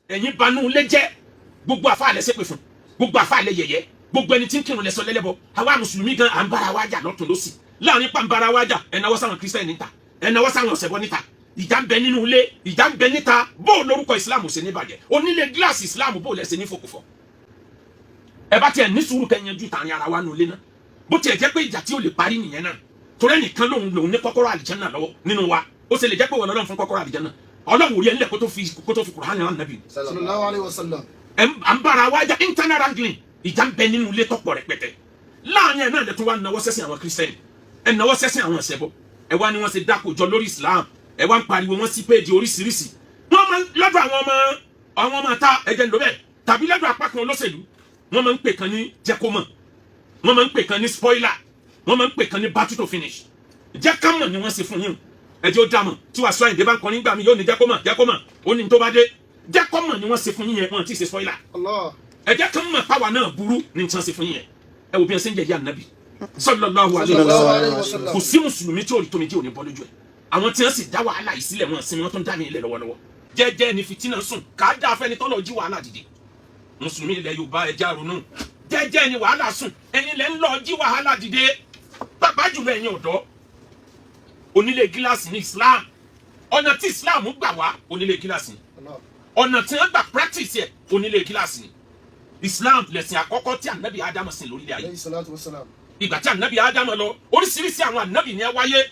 Ẹ̀yin banú lé jẹ́. Gbogbo àfa àlẹ́ ṣépè fún gbogbo àfa àlẹ́ yẹ̀yẹ́, gbogbo ẹni tí ń kírun lẹ́sọ lẹ́lẹ́bọ. Àwa mùsùlùmí gan, à ń bára wa jà lọ́tún lọ́sì. Láàrin pa ń bára wa jà, ẹ̀ náwó sáwọn Christian níta, ẹ̀ náwó sáwọn ọ̀sẹ̀bọ níta. Ìjà ń bẹ nínú ilé, ìjà ń bẹ níta. Bó o lórúkọ Ìsìlámù ṣe ní bàjẹ́? Onílé gíláàsì Ìsìlámù, bó o lẹ́sẹ̀ ní fòkòfò? Ẹ bá tiẹ̀ ní sùúrù kẹ́ yanjú tààrin ara wa nù ilé náà, bó tiẹ̀ jẹ́ pé ìjà tí ò lè parí nìyẹn náà, torí ẹnìkan lòun ní kọ́kọ́rọ́ àlìjẹ́nà lọ́wọ́ nínú wa. Ó ṣe lè jẹ́ pé wọ́n lọ́lọ́run fún kọ́kọ́rọ́ àlìjẹ́nà? Ọlọ́run ò rí ẹ nílẹ̀ kó tó fi Kùránì rán nàbì. Sallallahu alayhi wa sallam. À ń bára wa jà, internal wrangling, ìjà ń bẹ nínú ilé tọ́pọ̀ rẹpẹtẹ. Láàrin ẹ̀ náà lẹ́tọ́ wa náwó sẹ́sìn àwọn Christian, ẹ̀ náwó sẹ́sìn àwọn ẹ̀sẹ̀bọ. Ẹ̀ wá ní wọ́n ṣe dákòjọ lórí Islam. Ẹ̀ wá ń pariwo wọ́n sí péjì oríṣiríṣi. Wọ́n máa ń lọ́dọ̀ àwọn ọmọ ta ẹ̀jẹ̀ ń lò bẹ́ẹ̀, tàbí lọ́dọ̀ apá kan olóṣèlú, wọ́n máa ń pè kan ní jẹ́kómọ̀, wọ́n máa ń pè kan ní spoiler, wọ́n máa ń pè kan ní battle to finish. Jẹ́ ká mọ̀ ni wọ́n ṣe fún yín. Ẹjẹ́ ó dàmọ̀ tí wàá sọ àyìndé bá ń kọrin gbà mí, yóò ní jẹ́kómọ̀, jẹ́kómọ̀. Ó ní tó bá dé, jẹ́ kó mọ̀ ni wọ́n ṣe fún yín yẹn. Wọ́n ti ṣe spoiler. Allah. Ẹ jẹ́ ká mọ̀ páwa náà burú ní tí wọ́n ṣe fún yín yẹn. Ẹ wo bí wọ́n ṣe ń jẹ yá nàbì sallallahu alaihi Sallallahu wasallam. alayhi wa sallam. Kò sí mùsùlùmí tí ò rí tómi tí ò ní bọ́ lójú ẹ̀. Àwọn tí wọ́n sì dá wàhálà yìí sílẹ̀, wọn sinmi, wọ́n tó ń dá mi ilẹ̀ lọ́wọ́lọ́wọ́. Jẹ́jẹ́ ni fìtínà sùn ká dá afẹ́ni tọ́lọ̀ jí wàhálà dìde. Mùsùlùmí ilẹ̀ Yorùbá, ẹ já ronú. Jẹ́jẹ́ ni wàhálà sùn, ẹ̀yin lẹ́ ń lọ jí wàhálà dìde, pàápàá jùlọ ẹ̀yin ọ̀dọ́. Onílé gíláàsì ní Islam. Ọ̀nà tí Islam gbà wá, onílé gíláàsì ni. Allah. Ọ̀nà tí wọ́n gbà practice ẹ̀, onílé gíláàsì ni. Islam lẹ̀sìn àkọ́kọ́ tí Anabi Ádámù sìn lórílẹ̀ ayé. Alayhi salatu wa salam. Ìgbà tí Anabi Ádámù lọ, oríṣiríṣi àwọn anabi ni ẹ wáyé.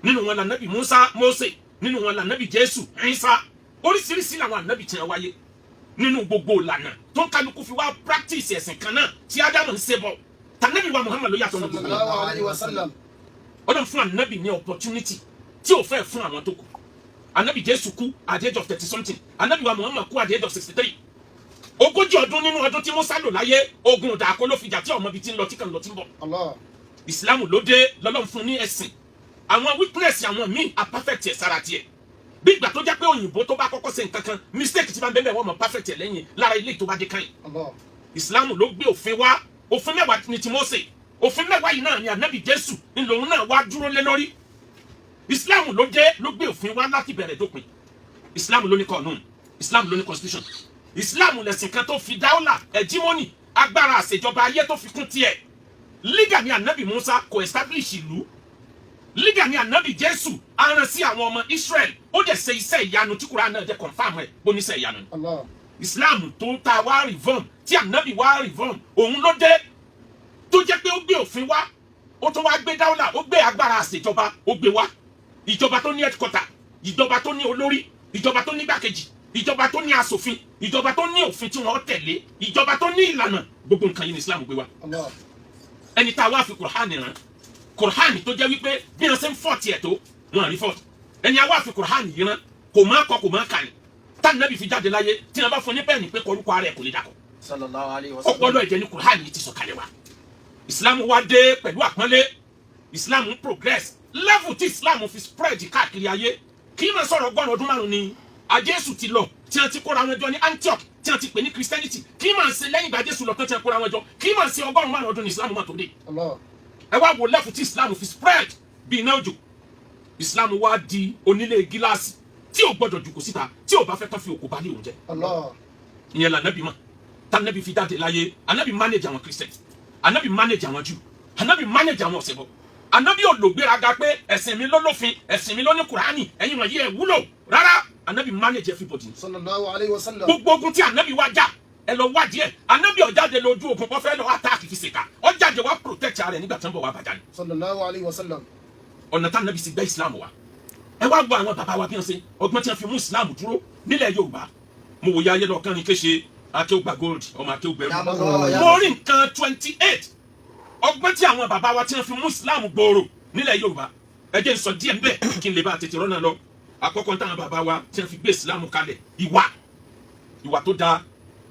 Nínú wọn lànàbì Musa, Mose. Nínú wọn lànàbì Jésù, Isa. Oríṣiríṣi làwọn anabi tí wọn wáyé. Nínú gbogbo ìlànà tó ń kálukú fi wá practice ẹ̀sìn kan náà tí Ádámù ń ṣe bọ̀, tànàbì wa Muhammad ló yàtọ̀ ní gbogbo wọn. Sallallahu alayhi wa sallam. Ọlọ́run fún anabi ní opportunity tí ò fẹ́ fún àwọn tó kù. Anabi Jésù kú at the age of 30 something. Anabi wa Muhammad kú at the age of 63. 40 ọdún nínú ọdún tí Musa lò láyé, ogun ìdàkọ ló fi jà, tí ọmọ ibi tí ń lọ, tí kàn lọ, tí ń bọ̀. Allah. Ìsìlámù ló dé, lọ́lọ́run fún ní ẹ̀sìn. Àwọn weakness àwọn míì, a perfect ẹ̀ sára tiẹ̀. Bí ìgbà tó jẹ́ pé òyìnbó tó bá kọ́kọ́ ṣe nǹkan kan, mistake ti bá ń bẹ́ẹ̀ bẹ́ẹ̀, wọ́n mọ̀ perfect ẹ̀ lẹ́yìn lára ilé tó bá dé káyìn. Allah. Ìsìlámù ló gbé òfin wá. Òfin 10 ní ti Mósè. Òfin 10 yìí náà ni Ànábì Jésù ńlòun náà wá dúró lé lórí. Ìsìlámù ló dé, ló gbé òfin wá láti bẹ̀rẹ̀ dópin. Ìsìlámù ló ní kọ̀ọ̀nù, Ìsìlámù ló ní constitution. Ìsìlámù lẹ̀sìn kan tó fi dáwọ́là hegemony, agbára àṣejọba ayé, tó fi kún tiẹ̀. Leader ni Ànábì Musa, kò establish ìlú. Leader ni Ànábì Jésù, aràn sí àwọn ọmọ Israel. Ó dẹ̀ ṣe iṣẹ́ ìyanu tí Kùránì náà jẹ́ confirm ẹ̀ bó níṣẹ́ ìyanu ni. Allah. Islam tó ta wá reform, tí Ànábì wá reform, òun ló dé tó jẹ́ pé ó gbé òfin wá, ó tún wá gbé dáwọ́là, ó gbé agbára àṣejọba, ó gbé wá. Ìjọba tó ní headquarter, ìjọba tó ní olórí, ìjọba tó ní gbàkejì, ìjọba tó ní aṣòfin, ìjọba tó ní òfin tí wọ́n tẹ̀lé, ìjọba tó ní ìlànà, gbogbo nǹkan yìí ní Islam gbé wá. Allah. Ẹni tá a wá fi Kùránì rán, Kùránì tó jẹ́ wípé bí wọ́n ṣe ń fọ́ọ̀tì ẹ̀ tó, wọ́n rí fọ́ọ̀tì. Ẹni a wá fi Kùránì yìí rán, kò máa kọ, kò máa kà ní. Tá nàbì fi jáde láyé, tí wọ́n bá fún ní pẹ́ẹ́nì pé kọrúkọ ara ẹ̀, kò lè dàkọ̀. Sallallahu alayhi wa sallam. Ọpọlọ ẹ̀jẹ̀ ní Kùránì yìí ti sọ̀kalẹ̀ wá. Islam wá dé pẹ̀lú àpọ́nlé. Islam ń progress. Level tí Islam fi spread káàkiri ayé, kì í máa sọ̀rọ̀ 105 ọdún ni àjẹsù ti lọ tí wọ́n ti kóra wọn jọ ní Antioch, tí wọ́n ti pè ní Christianity. Kì í máa ṣe lẹ́yìn ìgbà Jésù lọ tán tí wọ́n kóra wọn jọ. Kì í máa ṣe 95 ọdún ní Islam máa tó dé. Allah. Ẹ wá wo level tí Islam fi spread bí iná òjò. Islam wá di onílé gíláàsì tí ò gbọdọ̀ jùkú síta, tí ò bá fẹ́ tán fi òkú balẹ̀ òun jẹ́. Allah. Ìyẹn lànàbì mọ̀ tànàbì fi jáde láyé. Ànàbì manage àwọn Christian, ànàbì manage àwọn Jew, ànàbì manage àwọn ọ̀sẹ̀bọ. Ànàbì ò lò gbéraga pé ẹ̀sìn mi ló lófin, ẹ̀sìn mi ló ní Kùránì, ẹ̀yin wọ̀nyí ẹ̀ wúlò rárá. Ànàbì manage everybody. Sallallahu alayhi wa sallam. Gbogbo ogun tí ànàbì wá jà, ẹ lọ wádìí ẹ. Ànàbì ó jáde lójú ogun kó fẹ́ lọ attack fi ṣèkà. Ó jáde wá protect ara ẹ̀ nígbà tí wọ́n bọ̀ wá bàjá ni. Sallallahu alayhi wa sallam. Ọ̀nà tá ànàbì sì gbé Islam wá, ẹ wá gbọ́ àwọn bàbá wa bí wọ́n ṣe ọgbọ́n tí wọ́n fi mú Islam dúró nílẹ̀ Yorùbá. Mo wòye ayé lọ́kàn ní kéṣe akéwùgbà gold, ọmọ akéwùgbẹ̀rù. Mo rí nǹkan 28 ọgbọ́n tí àwọn bàbá wa tí wọ́n fi mú Islam gbòòrò nílẹ̀ Yorùbá. Ẹ jẹ́ n sọ díẹ̀ ńbẹ̀ kí n lè bá tètè rọ́nà lọ. Àkọ́kọ́ táwọn bàbá wa tí wọ́n fi gbé Islam kalẹ̀, ìwà tó dáa.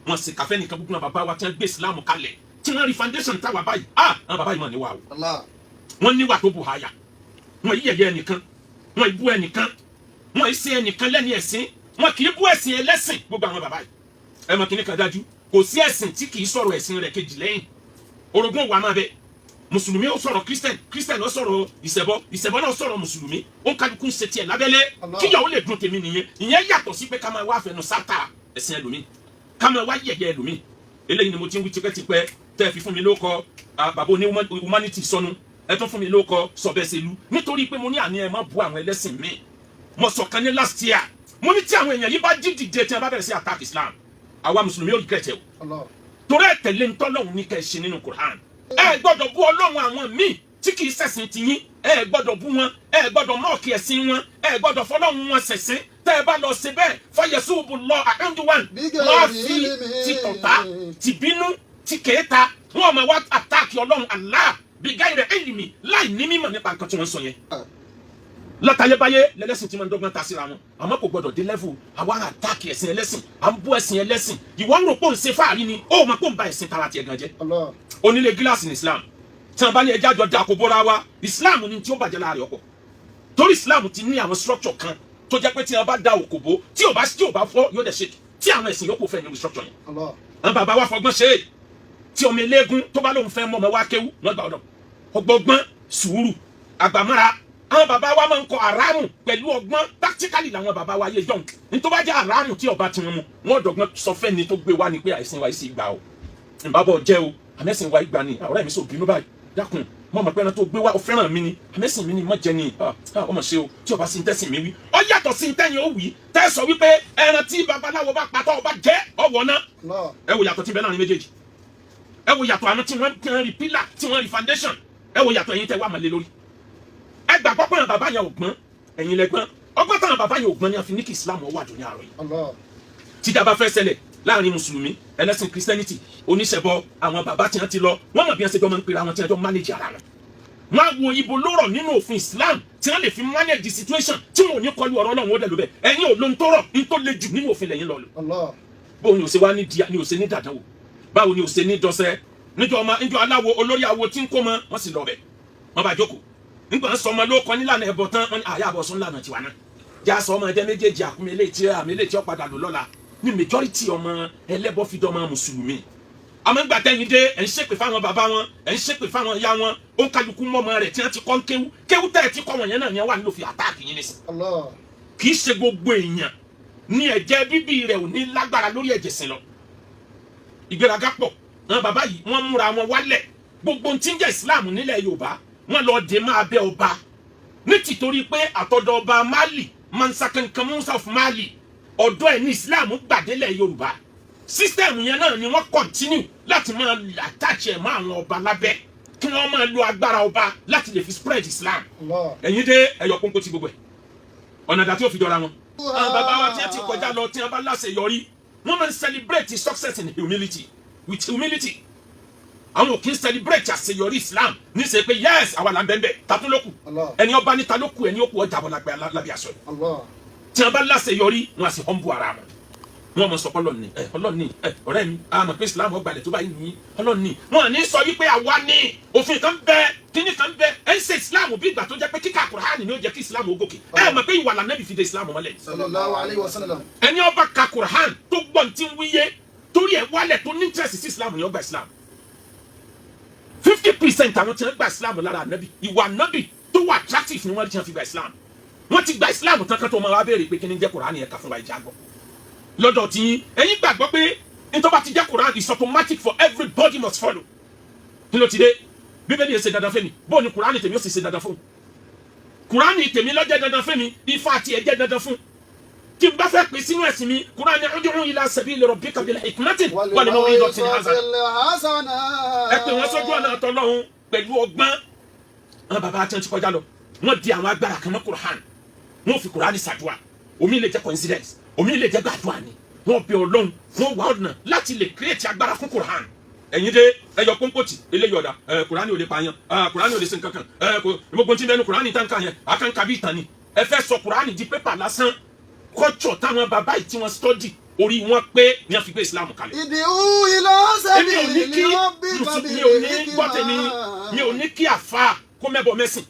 Wọn sì kàfẹ́ nìkan. Gbogbo àwọn bàbá wa tí wọ́n gbé Islam kalẹ̀, tí wọ́n rí foundation táwa báyìí, ah, àwọn bàbá yìí mọ̀ níwà o. Allah. Wọ́n níwà tó bù háyà. Wọ́n yí yẹ̀yẹ́ ẹnìkan, wọ́n ibú ẹnìkan, wọ́n ṣe ẹnìkan lẹ́ni ẹ̀sìn, wọn kì í bú ẹ̀sìn ẹlẹ́sìn. Gbogbo àwọn bàbá yìí, ẹ mọ̀ kíní kan dájú: kò sí ẹ̀sìn tí kì í sọ̀rọ̀ ẹ̀sìn rẹ̀ kejì lẹ́yìn. Orogún wa máa bẹ. Mùsùlùmí ó sọ̀rọ̀ Christian, Christian ó sọ̀rọ̀ ìṣẹ̀bọ, ìṣẹ̀bọ náà sọ̀rọ̀ mùsùlùmí. Ó ń kálukú ń ṣe tiẹ̀ lábẹ́lé. Allah. Kíyàwó lè dùn tèmi nìyẹn. Ìyẹn yàtọ̀ sí pé ká máa wá fẹnu sáta. ẹ̀sìn ẹlòmíì, ká máa wá yẹ̀yẹ́ ẹlòmíì. Eléyìí ni mo ti ń wí tipẹ́tipẹ́ tẹ́ ẹ fi fún mi lóko bàbá oní humanity sọnù. Ẹ tún fún mi lóko sọ̀bẹ́sẹ̀lú nítorí pé mo ní àní ẹ má bu àwọn ẹlẹ́sìn míì. Mo sọ̀kan ní last year, mo ní tí àwọn èèyàn yìí bá jí dìde, tí wọ́n bá bẹ̀rẹ̀ sí attack Islam, àwa mùsùlùmí ò regret ẹ o. Allah. Torí ẹ tẹ̀lé ntọ́lọ́hún ní kẹ́ ẹ ṣe nínú Quran. Ẹ gbọ́dọ̀ bú ọlọ́run àwọn míì tí kì í ṣẹ̀sìn tiyín. Ẹ gbọ́dọ̀ bú wọn, ẹ gbọ́dọ̀ mock ẹ̀sìn wọn, ẹ gbọ́dọ̀ fọlọ́run wọn ṣẹ̀sìn. Tẹ́ ẹ bá lọ ṣe bẹ́ẹ̀, fayasubu lọ àkàndùwàn, wọ́n á fi tìtọ̀tà, tìbínú, tìkéta, wọ́n máa wá attack ọlọ́run Allah bigayri ilmi, láì ní mímọ̀ nípa nǹkan tí wọ́n ń sọ yẹn. Látayébáyé lẹ́lẹ́sìn tí wọ́n ń dọ́gbọ́n ta síra wọn, àmọ́ kò gbọ́dọ̀ dé level àwa attack ẹ̀sìn ẹlẹ́sìn, à ń bú ẹ̀sìn ẹlẹ́sìn. Ìwọ ń rò pé òun ṣe fáàrí ni, ó mọ̀ pé òun ba ẹ̀sìn tara tiẹ̀ gan jẹ́. Allah. Onílé gíláàsì ní Islam. Tí wọn bá ní ẹjẹ àjọ dàkó bóra wa, Islam ni tí ó bàjẹ́ láàrin ọkọ̀, torí Islam ti ní àwọn structure kan tó jẹ́ pé tí wọn bá da òkòbó, tí ò bá fọ́, yóò dẹ̀ ṣe tí àwọn ẹ̀sìn yòókù fẹ́ ní structure yẹn. Allah. Àwọn bàbá wa fọgbọ́n ṣe é. Tí ọmọ eléégún tó bá lóun fẹ́ mọ́ ọmọ wa kéwú, wọ́n gbà ọ̀dọ̀ ọgbọ́gbọ́n, sùúrù, àgbàmọ́ra. Àwọn bàbá wa máa ń kọ àràmù pẹ̀lú ọgbọ́n, tactically làwọn bàbá wa yé jọ̀hún. Ní tó bá jẹ́ àràmù tí ọba tí wọ́n mu, wọ́n dọ̀gbọ́n sọ fẹ́ni tó gbé wá ni pé àìsàn wa yìí sì gbà o, ìbábọ̀ jẹ́ o, àmẹ́sìn wa ìgbà ni. Ọ̀rẹ́ mi sọ bínú báyìí, dákun, mọ̀ mọ̀ pé ẹran tó gbé wá, o fẹ́ràn mi ni, àmẹ́sìn mi ni mọ̀ jẹ́ ni. Ọmọ ṣe o, tí ọba sí ń tẹ́sìn mi wí, ọ yàtọ̀ sí ń tẹ́yìn ó wí tẹ́ sọ wípé ẹran tí babaláwo bá patọ́ ọba jẹ́ ọwọ́ náà. Allah. Ẹ wo yàtọ̀ tí ń bẹ láàrin méjèèjì. Ẹ wo yàtọ̀ àwọn tí wọ́n tí wọ́n rí pillar, tí wọ́n rí foundation. Ẹ wo yàtọ̀ ẹ̀yin tẹ́ wà mọ̀lẹ́ lórí. Ẹ gbàgbọ́ pé àwọn bàbá yẹn ò gbọ́n, ẹ̀yin lẹ gbọ́n. Ọgbọ́n táwọn bàbá yẹn ò gbọ́n ni a fi ní kí Islam wà dùn ní àárọ̀ yìí. Allah. Tíjà bá fẹ́ ṣẹlẹ̀ láàrin mùsùlùmí, ẹlẹ́sìn Christianity, oníṣẹ̀bọ, àwọn bàbá tí wọ́n ti lọ, wọ́n mọ̀ bí wọ́n ṣe jọ máa ń pera wọn, tí wọ́n jọ manage ara wọn. Wọ́n á wo ibo lórọ̀ nínú òfin Islam tí wọ́n lè fi manage the situation tí wọn ò ní kọlu ọ̀rọ̀ Ọlọ́run. Ó dẹ̀ ló bẹ̀ ẹ̀yin ò lóhun tó rọ̀ ní tó le jù nínú òfin lẹ́yìn lọ́ọ́ lò. Allah. Bóun ni ò ṣe wá ní di ni ò ṣe ní dàdánwò? Báwo ni ò ṣe ní dọ́sẹ́ níjọ ọmọ níjọ aláwo olórí awo tí ń kó mọ? Wọ́n sì lọ bẹ̀, wọ́n bá jókòó nígbà ń sọ ọmọ ló kọ nílànà ẹ̀bọ tán. Wọ́n ní àyà àbọ̀sùn ńlànà tiwa náà já sọ ọmọ ẹjẹ méjèèjì àkúnmí eléyìí tí àmì eléyìí tí ó padà lò lọ́la ní majority ọmọ ẹlẹ́bọ fi dọ́mọ mùsùlùmí. Àmọ́ ńgbà tẹ́yìn dé, ẹ̀ ń ṣépè fáwọn bàbá wọn, ẹ̀ ń ṣépè fáwọn ìyá wọn. Ó ń kálukú mọ́mọ rẹ̀ tí wọ́n ti kọ́ ń kéwú. Kéwú tẹ́ ẹ̀ ti kọ́ wọn yẹn náà ni wọ́n wà nílò fi attack yín nísìn. Allah. Kì í ṣe gbogbo èèyàn ní ẹ̀jẹ̀ bíbí rẹ̀ ò ní lágbára lórí ẹ̀jẹ̀ sìn lọ. Ìgbéraga pọ̀. Àwọn bàbá yìí, wọ́n múra wọn wálẹ̀. Gbogbo ohun tí ń jẹ́ Islam nílẹ̀ Yorùbá, wọ́n lọ dé máa bẹ ọba ní tìtorí pé àtọ̀dọ̀ ọba Mali, Mansa Kankan Musa of Mali, ọ̀dọ̀ ẹ̀ ní Islam gbàdélẹ̀ Yorùbá. System yẹn náà ni wọ́n continue láti máa attach ẹ̀ mọ́ àwọn ọba lábẹ́, kí wọ́n máa lo agbára ọba láti lè fi spread Islam. Allah. Ẹ̀yin dé, ẹ̀yọ pọ́npọ́n ti gbogbo ẹ̀ ọ̀nà ìdá tí ó fi jọra wọn. Àwọn bàbá wa tí wọ́n ti kọjá lọ, tí wọ́n bá láṣeyọrí, wọ́n máa ń celebrate success in humility, with humility. Àwọn ò kí ń celebrate àṣeyọrí Islam níṣẹ́ pé yes, àwa là ń bẹ́ẹ̀ bẹ́ẹ̀ tatún ló kù. Allah. Ẹni ọba níta ló kù, ẹni ó kù ọjà bọ̀ lábẹ́ aṣọ yìí. Allah. Tí wọ́n bá láṣeyọrí, wọ́n á sì humble ara wọn. Wọ́n mọ̀ sọ ọlọ́ọ̀ni ẹ, ọlọ́ọ̀ni ẹ, ọ̀rẹ́ mi, a mọ̀ pé Islam ọgbàlẹ̀ tó bá yìí nìyí, ọlọ́ọ̀ni. Wọ́n ní sọ wípé àwa ní òfin kan bẹ, kíní kan bẹ. Ẹ ń ṣe Islam bí ìgbà tó jẹ́ pé kíkà Kùránì ni ó jẹ́ kí Islam ó gòkè. Ẹ mọ̀ pé ìwà lànàbì fi de Islam mọ́lẹ̀. Sallallahu alayhi wa sallam. Ẹni ọba ka Kùránì tó gbọ́n tí ń wíyé, torí ẹ wálẹ̀, tó ní interest sí Islam ni ó gba Islam. 50% àwọn tí wọ́n gba Islam lára ànábì, ìwà ànábì tó wà attractive ni wọ́n ti fi gba Islam. Wọ́n ti gba Islam tán kan tó máa wá béèrè pé kí ni jẹ́ Kùránì, ẹ̀ka fún wa, ìjà gbọ́ lọ́dọ̀ tí ẹ̀yin gbàgbọ́ pé nítorí bá ti jẹ́ Quran is automatic for everybody must follow. Kí ló ti dé? Bíbélì yẹn ṣe dandan fún mi, bóun ni Quran tèmi ó sì ṣe dandan fún? Quran tèmi ló jẹ́ dandan fún mi, Ifá àti ẹ̀ jẹ́ dandan fún tí n bá fẹ́ pè sínú ẹ̀sìn mi. Quran ud'u ila sabili rabbika bil hikmati wal maw'izati hasana. Ẹ pè wọ́n sójú ọ̀nà àtọ́lọ́hún pẹ̀lú ọgbọ́n. Àwọn bàbá àti ẹni kọjá lọ, wọ́n di àwọn agbára kan mọ́ Quran, wọ́n fi Quran ṣàdúrà. Omi lè jẹ́ coincidence, omi lè jẹ́ gbàdúrà ni wọ́n bẹ Ọlọ́run, wọ́n wá ọ̀nà láti lè create agbára fún Quran. Ẹ̀yin dé, ẹyọ pọ́npọ́tì eléyìí ọ̀dà ẹ̀. Quran ò lè pààyàn, Quran ò lè ṣe nǹkan kan ẹ̀. Kò gbogbo tí bẹ́ẹ̀ ní Quran tán kàn yẹn, àkànkà bí ìtàn ni. Ẹ fẹ́ sọ Quran di pépà lásán. Culture táwọn bàbá yìí tí wọ́n study, orí wọn pé ní wọ́n fi gbé Islam kalẹ̀. Ìdíhù ilá Èmi ò ní kí sẹ́bi mi ò ní gbọ́ tèmi, mi ò ní kí àfa kó mẹ́bọ̀ mẹ́sìn,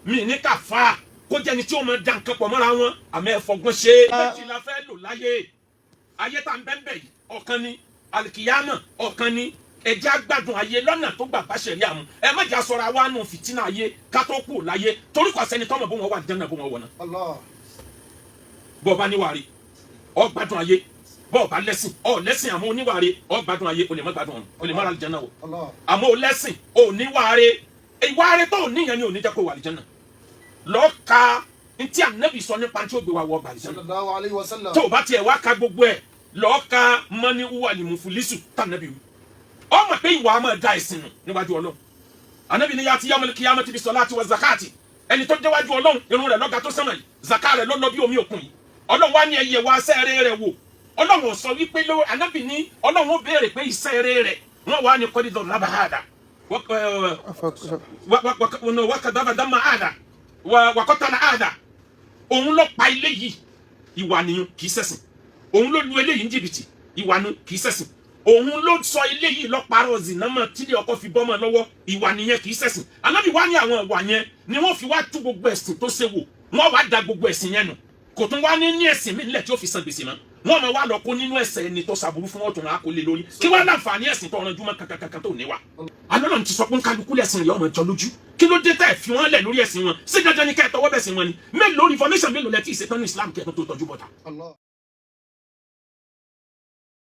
mi ní ká fa kó jẹ́ni tí ó máa da nǹkan pọ̀ mọ́ra wọn, àmọ́ ẹ fọgbọ́n ṣe é. Méjì la fẹ́ lò láyé. Ayé tá à ń bẹ́ẹ̀ bẹ́ẹ̀ yìí ọ̀kan ni, alikiyama ọ̀kan ni. Ẹjẹ́ àgbàdùn ayé lọ́nà tó gbà bá ṣẹ̀rí àmú. Ẹ má jà sọ̀rọ̀ àwa nù fìtínà ayé ká tó kù láyé, torí kò sẹ́ni tọ́mọ̀ bó wọn wà jẹ́nà bó wọn wọ̀ náà. Allah. Bọ́ ọba níwárí, ọ gbádùn ayé. Bọ́ọ̀ bá lẹ́sìn, ọ̀ lẹ́sìn àmọ́ oníwàre, ọ̀ gbádùn ayé, o lè má gbádùn ọ̀run, o lè má ra àlìjánnà wọ̀. Allah. Àmọ́ o lẹ́sìn, o níwàre, ìwàre tó o níyẹn ni ò ní jẹ́ kó wà àlìjánnà. Lọ́ọ́ ka ntí Ànábì sọ nípa tí ó gbé wa wọ ọgbà àlìjánnà. Sallallahu alayhi wa sallam. Tó o bá tiẹ̀ wá ka gbogbo ẹ̀, lọ́ọ́ ka mọ́ní wà ní mufulisu tànàbí wí. Ọ mọ̀ pé ìwà máa da ẹ̀sìn nù níwájú Ọlọ́run. Ànábì ní yàtí yawmal qiyamati bis salati wa zakati. Ẹni tó déwájú Ọlọ́run, irun rẹ̀ lọ́ga tó sánmà yìí, zaka rẹ̀ ló lọ bí omi òkun yìí. Ọlọ́run wá ní ẹyẹ wá sẹ́ẹ̀rẹ́ rẹ̀ wò. Ọlọ́run ò sọ wípé ló Ànábì ní Ọlọ́run ó béèrè pé iṣẹ́ rẹ̀ rẹ̀ wọ́n wá ní kọ́dídọ̀ lábàádà wákàdáfà dámà àdà wàkọ́tàlá àdà. Òun ló pa ilé yìí, ìwà nìyẹn, kì í ṣẹ̀sìn. Òun ló lu eléyìí ní jìbìtì, ìwà nu, kì í ṣẹ̀sìn. Òun ló sọ ilé yìí lọ parọ́ zinamọ tílé ọkọ fi bọ́mọ lọ́wọ́, ìwà nìyẹn, kì í ṣẹ̀sìn. Ànábì wá ní àwọn ìwà yẹn ni wọ́n fi wá tú gbogbo ẹ̀sìn tó ṣe wò. Wọ́n wá da gbogbo ẹ̀sìn yẹn nù, kò tún wá ní ẹ̀sìn mi nílẹ̀ tí ó fi san gbèsè mọ́. Wọ́n máa wá lọ kó nínú ẹ̀ṣẹ̀ ẹni tó ṣàbùrú fún ọ̀tún àkó lé lórí. Kí wọ́n láǹfààní ẹ̀sìn tó ọ̀ràn júmọ́ kankankan tó níwà? Alọ́nà ti sọ pé kálukú lẹ̀sìn rẹ̀ ọmọ jọ lójú. Kí ló dé tẹ́ fi wọ́n lẹ̀ lórí ẹ̀sìn wọn? Ṣé dandan ni ká ẹ tọwọ́ bẹ̀sìn wọn ni? Mélòó reformation mélòó lẹ tí ì ṣetán ní Islam kí ẹ tó tọ́jú bọ̀tà? Allah.